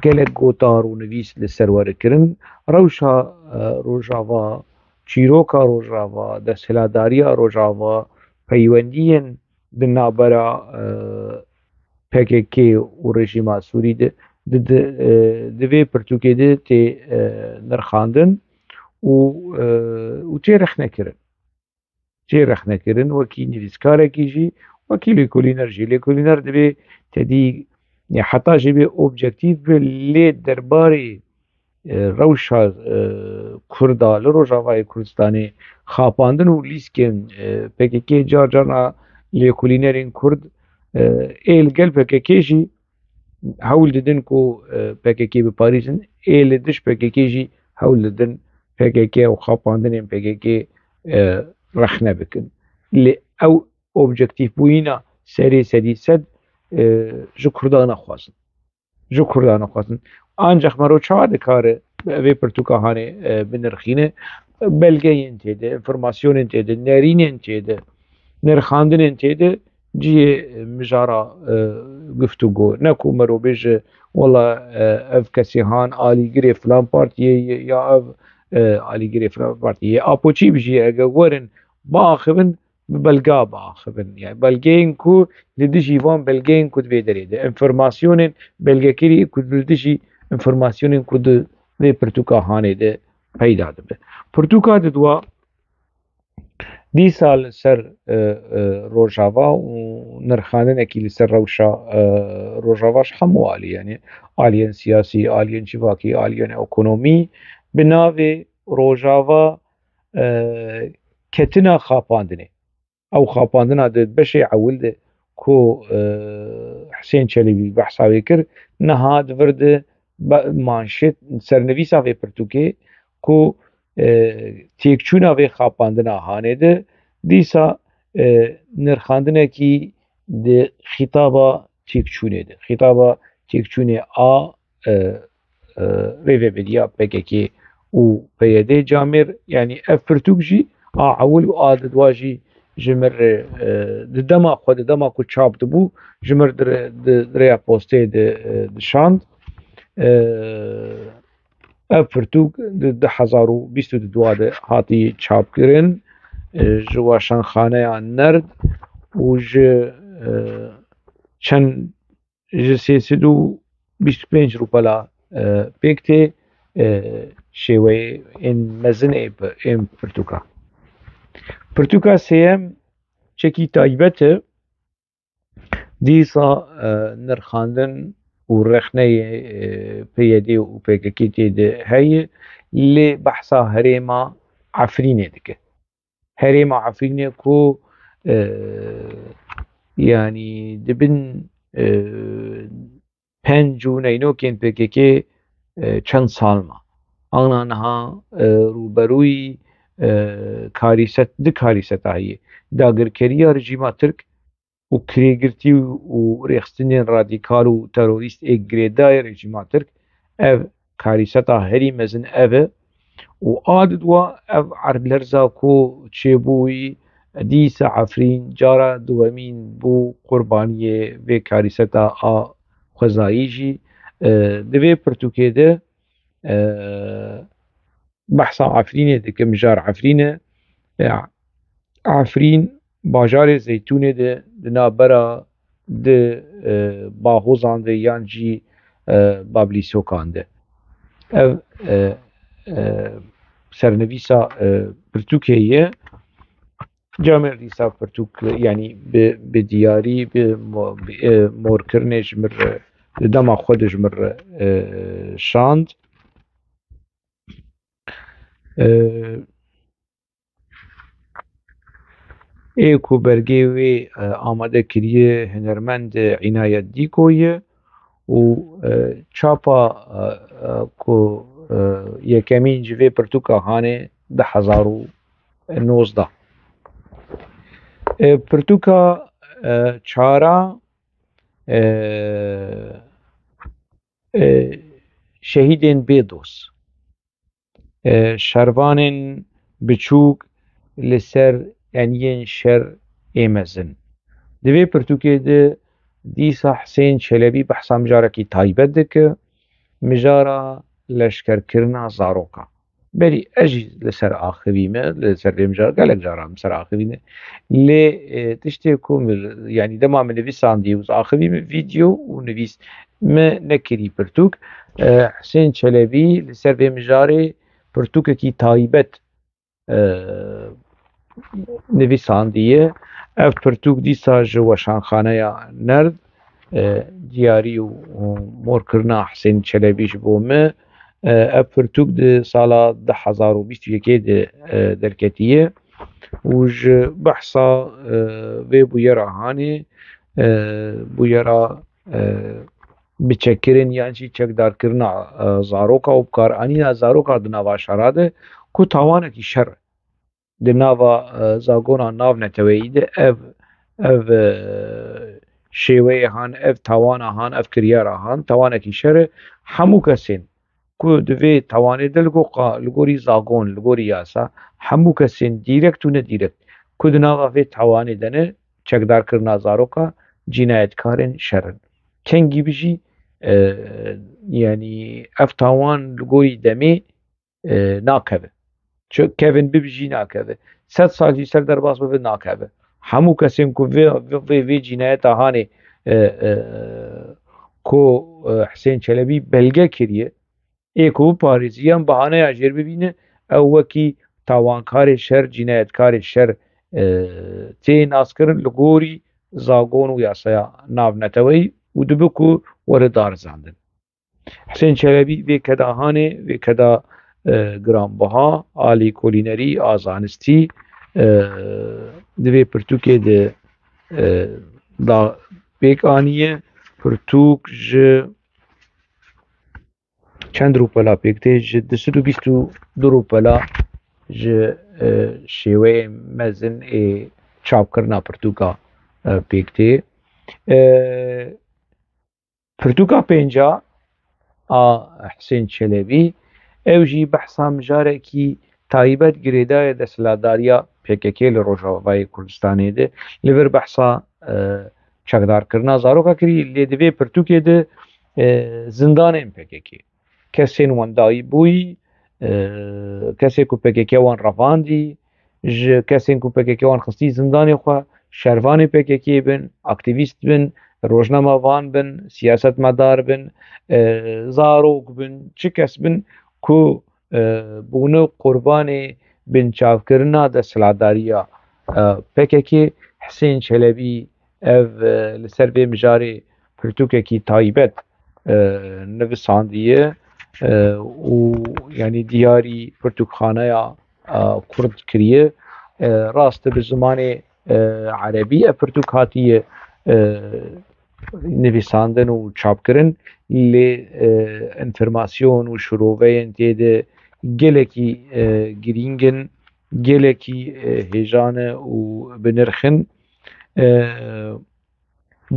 gelek gotar û nivîs li ser we re kirin, rewşa, e, Rojava, çîroka Rojava, desthilatdariya Rojava, peywendiyên di navbera, e, P K K û rejîma Sûrî de, di, di, e, di vê pirtûkê de tê, e, nirxandin û, e, û tê rexnekirin. Tê rexnekirin wekî nivîskarekî jî, wekî lêkolîner jî. Lêkolîner divê tedî, ya heta jî bê objektîf be, lê derbarê e, rewşa, e, Kurda li Rojavayê Kurdistanê, xapandin û lîstikên, e, P K K car carna lêkolînerên Kurd, e, ê li gel P K K jî hewl didin ku, e, P K K biparêzin, ê li dij P K K jî hewl didin P K K û xapandinên P K K, e, rexne bikin. Lê ew objektîfbûyîna serê sedî sed, e, ji Kurdan naxwazin. Ji Kurdan naxwazin. Ancax mero çawa dikare vê pirtûka hanê, e, binirxîne? Belgeyên tê de, informasyonên tê de, nerînên tê de, nirxandinên tê de cihê mijara, e, guftûgo. Ne ku mero bêje, wela, e, ev kesê han alîgirê filan partiyê ye ya ev, e, alîgirê filan partiyê ye. Apo çî bijî, eger werin biaxivin, bi belga biaxivin. Yani belgeyên ku li dijî van belgeyên ku di vê derê de, informasyonên belgekirî ku li dijî informasyonên ku di vê pirtûka hanê de peyda dibe. Pirtûka di dua dîsa li ser, e, e, Rojava û nirxandinekî li ser rewşa, e, Rojava ji hemû alî, yani aliyên siyasî, aliyên civakî, aliyên ekonomî, bi navê Rojava, e, ketina xapandinê. Ew xapandina di beşê ewil de ku, e, Hisên Çelebî behsa wê kir, niha di vir de be-, manşet, sernivîsa vê pirtûkê ku, e, têkçûna vê xapandina hanê de dîsa, e, nirxandinekî di xîtaba têkçûnê de, xîtaba têkçûnê a, e, e, rêveberiya P K K û P Y D camêr, yani ev pirtûk jî a ewil û a didwa jî ji mir, e, di dema xwe, di dema ku çap dibû, ji mir di, di, di rêya postê di, e, dişand. E, ev pirtûk di du hezar û bîst û dua de hatî çapkirin, e, ji weşanxaneya Nerd û ji, e, çend ji sê sed û bîst û pênc rûpela, e, pêk tê, e, şêweyê ên mezin ê bi-, ên pirtûka. Pirtûka sêyem çekî taybet e. Dîsa, e, nirxandin û rexneyê, e, P Y D û P K K tê de heye, lê behsa herêma Efrînê dike. Herêma Efrînê ku, e, yanî di bin, e, penc û neynokên P K K, e, çend sal ma. Ana niha, e, rûberûyî, e, karîset, di karîseta heye. Dagirkeriya rejîma Tirk û kirêgirtî û rêxistinên radîkal û terorîst ê girêdayê rejîma Tirk, ev karîseta herî mezin ev e. Û a didwa ev erdlerza ku çêbûyî dîsa Efrîn cara duwemîn bû qurbaniyê vê karîseta a xwezayî jî, e, di vê pirtûkê de, e, behsa Efrînê dike, mijar Efrîn e. E, Efrîn bajarê Zeytûnê de di navbera di, e, bahozan de yan jî, e, bablîsokan de. Ev, e, e, sernivîsa, e, pirtûkê ye. Camêr dîsa pirtûk, yanî bi, bi diyarî, bi mo-, bi, e, morkirinê ji mir, e, di dema xwe de ji mir, e, şand. E, ê ku belgê wê, e, amade kiriye hunermend Înayet Dîko ye û, e, çapa, e, e, ku, e, yekemîn ji vê pirtûka hanê du hezar û nozdeh. E, pirtûka, e, çara, e, e, şehîdên bêdoz. E, şervanên biçûk li ser eniyên şer ê mezin. Di vê pirtûkê de dîsa Hisên Çelebî behsa mijarekî taybet dike, mijara leşkerkirina zaroka. Berî ez jî li ser axivî me, li ser vê mijara gelek caran min ser axivî ne. Lê, e, tiştê ku min, yanî dema min nivîsandî û axivî min vîdeo û nivîs me nekirî pirtûk. E, Hisên Çelebî li ser vê mijarê pirtûkekî taybet, e, nivîsandiye. Ev pirtûk dîsa ji weşanxaneya Nerd, e, diyarî û, û morkirina Hisên Çelebî ji bo me, E, ev pirtûk di sala du hezar û bîst û yekê de, e, derketiye û ji behsa, e, vê bûyera hanê, e, bûyera, e, biçekkirin yan jî çekdarkirina, e, zaroka û bikaranîna zaroka di nava şera de ku tawanekî şer e. Di nava, e, zagona navneteweyî de ev, ev, e, şêweyê han, ev tawana han, ev kiryara han, tawanekî şer e. Hemû kesên ku di vê tawanê de li go-, qa-, li gorî zagon, li gorî yasa, hemû kesên dîrekt û nedîrekt ku di nava vê tawanê de ne, çekdarkirina zaroka, cînayetkarên şer in. Kengî bijî, e, yanî ev tawan li gorî demê, e, nakeve. Çi kevin bibi jî nakeve. Sed sal jî ser derbas bibe nakeve. Hemû kesên ku vê, vê, vê, vê cînayeta hanê, e, e, ku, e, Hisên Çelebî belge kiriye, ê ku biparêziyan bahaneya jêr bibîne, ew wekî tawankarê şer, cînayetkarê şer, e, tê naskirin li gorî zagon û yasaya navneteweyî û dibe ku were darizandin. Hisên Çelebî vê keda hanê, vê keda, e, giranbiha a lêkolînerî, a zanistî, e, di vê pirtûkê de, e, da pêk aniye. Pirtûk ji çend rûpela pêk tê? Ji du sed û bîst û du rûpela ji, e, şêweyê mezin ê çapkirina pirtûka, e, pêk tê. E, Pirtûka pênca a Hisên Çelebî, ew jî behsa mijarekî taybet girêdayê desthilatdariya P K K li Rojavayê Kurdistanê de. Li vir behsa, e, çekdarkirina zaroka kirî, lê di vê pirtûkê de, e, zindanên P K K, kesên wendayî bûyî, e, kesê ku P K K wan revandî, ji kesên ku P K K wan xistî zindanê xwe, şervanê P K K bin, aktîvîst bin, rojnamevan bin, siyasetmedar bin, e, zarok bin, çi kes bin ku, e, bûne qurbanê binçavkirina desthilatdariya, e, P K K, Hisên Çelebî ev, e, li ser vê mijarê pirtûkekî taybet, e, nivisandiye, e, û yanî diyarî pirtûkxaneya, e, kurd kiriye. E, rast e, bi zimanê, e, erebî ev pirtûk hatiye, e, nivîsandin û çapkirin, lê, e, enformasyon û şiroveyên tê de gelekî, e, girîng in, gelekî, e, hêja ne û bi nirx in. E,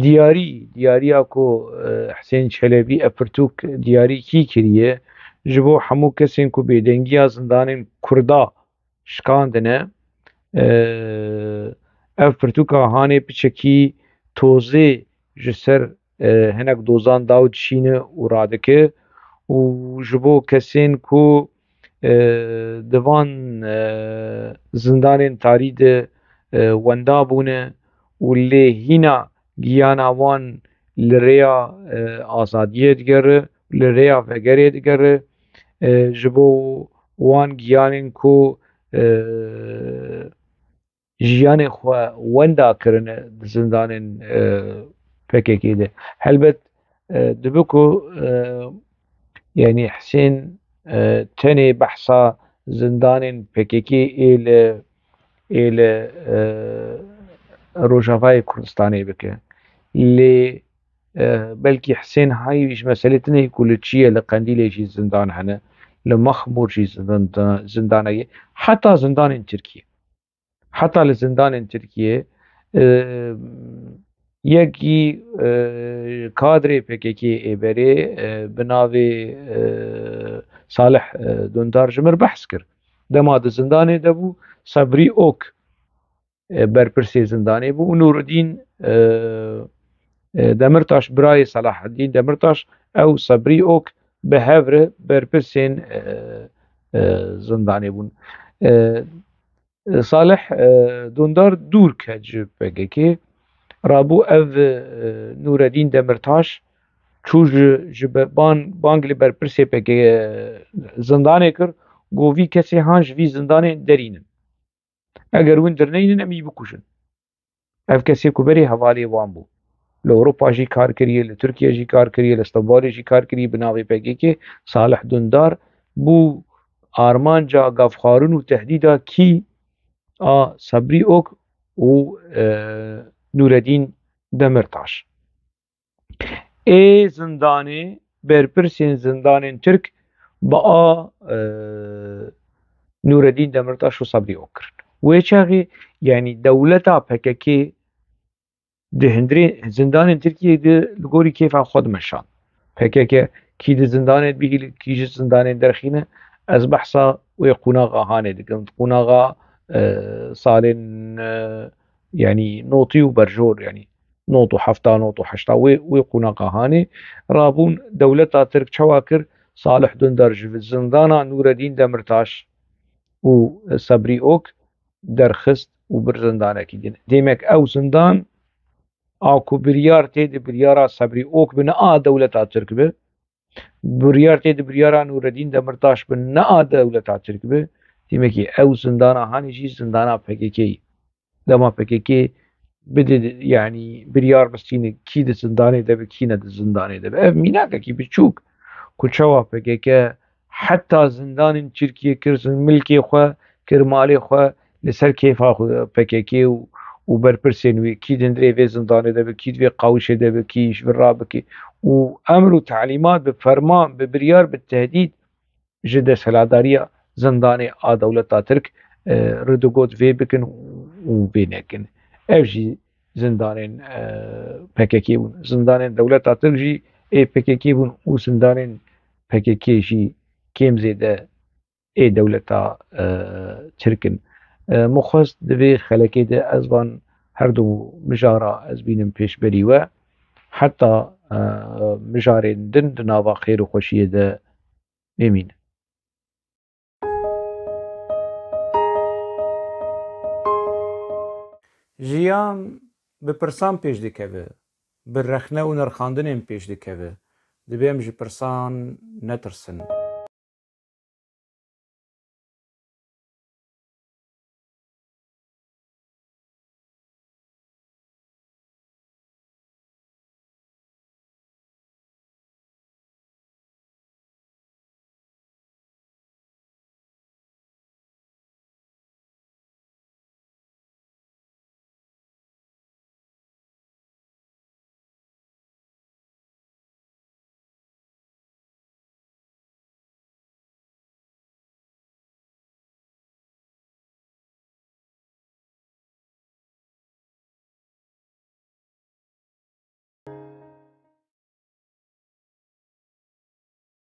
diyarî, diyariya ku, e, Hisên Çelebî ev pirtûk diyarî kî kiriye, ji bo hemû kesên ku bêdengiya zindanên Kurda şikandine, e, ev pirtûka hanê piçekî tozê ji ser, e, hinek dozan da û dişîne û radike û ji bo kesên ku, e, di van, e, zindanên tarî de, e, wenda bûne û lê hîna giyana wan li rêya, e, azadiyê digere, li rêya vegerê digere, e, ji bo wan giyanên ku, e, jiyanê xwe wenda kirine di zindanên, e, P K K de. Helbet, e, dibe ku, e, yanî Hisên, e, tenê behsa zindanên P K K ê li, ê li, e, Rojavayê Kurdistanê bike. Lê, e, belkî Hisên Hayî ji meselê tune ku li çi ye, li Qendîlê jî zindan hene, li Mexmûr jî zindan, zindan heye, heta zindanên Tirkiyê. Heta li zindanên Tirkiyê, e, yekî, e, kadrê P K K ê berê, e, bi navê, e, Salih, e, Dundar ji mir behs kir. Dema di zindanê de bû, Sebrî Ok, e, berpirsê zindanê bû û Nûredîn, e, e, Demirtaş, birayê Selaheddîn Demirtaş, ew Sebrî Ok bi hev re berpirsên, e, e, zindanê bûn. E, Salih, e, Dundar dûr ket ji P K K. Rabû ev, e, Nûredîn Demirtaş çû ji, ji be-, ban-, bang li berpirsê P K K zindanê kir, got, vî kesê han ji vî zindanê derînin. Eger win derneynin, em yî bikujin. Ev kesê ku berê hevalê wan bû. Li Ewropa jî kar kiriye, li Tirkiye jî kar kiriye, li Stenbolê jî kar kiriye bi navê P K K. Salih Dundar bû armanca gavxwarin û tehdîda kî a Sebrî Ok û, e, Nûredîn Demirtaş. Ê zindanê, berpirsên zindanên Tirk bi a, e, Nûredîn Demirtaş û Sebrî Ok kirin. Wê çaxê, yanî dewleta P K K di hundirê zindanên Tirkiyê de li gorî kêfa xwe dimeşand. P K K kî di zindanê dibî, kî ji zindanê derxîne, ez behsa wê qonaxa Hanê dikim. Qonaxa, e, salên, e, yanî notî û berjor, yanî not û hefta, not û heşta, wê, wê qonaxa Hanê rabûn. Dewleta Tirk çawa kir? Salih Dundar ji zindana Nûredîn Demirtaş û Sebrî Ok derxist û bir zindanekî din. Demek ew zindan a ku biryar tê di biryara Sebrî Ok bi, ne a dewleta Tirk bi, biryar tê di biryara Nûredîn Demirtaş bi, ne a dewleta Tirk bi, demekî ew zindana Hanê jî zindana P K K yî. Dema P K K bide, yanî biryar bistîne kî di zindanê de be, kî ne di zindanê de be. Ev mînakekî biçûk ku çawa P K K heta zindanên Tirkiyê kir, zin-, milkê xwe kir, malê xwe li ser kêfa xwe P K K û, û berpirsên wê, kî di hundirê vê zindanê de be, kî di vê qawişê de be, kî ji vir rabike û emr û telîmat bi ferman, bi biryar, bi tehdîd ji desthilatdariya zindanê a dewleta Tirk, e, ridigot vê bikin û vê nekin. Ev jî zindanên, e, P K K bûn. Zindanên dewleta Tirk jî ê P K K bûn û zindanên P K K jî kêm zêde ê dewleta, e, Tirk in. E, min xwest di vê xelekê de ez van her du mijara ez bînim pêşberî we. Heta, e, mijarên din di nava xêr û xweşiyê de bimînin. Jiyan bi pirsan pêş dikeve, bi rexne û nirxandinên pêş dikeve. Divê em ji pirsan netirsin.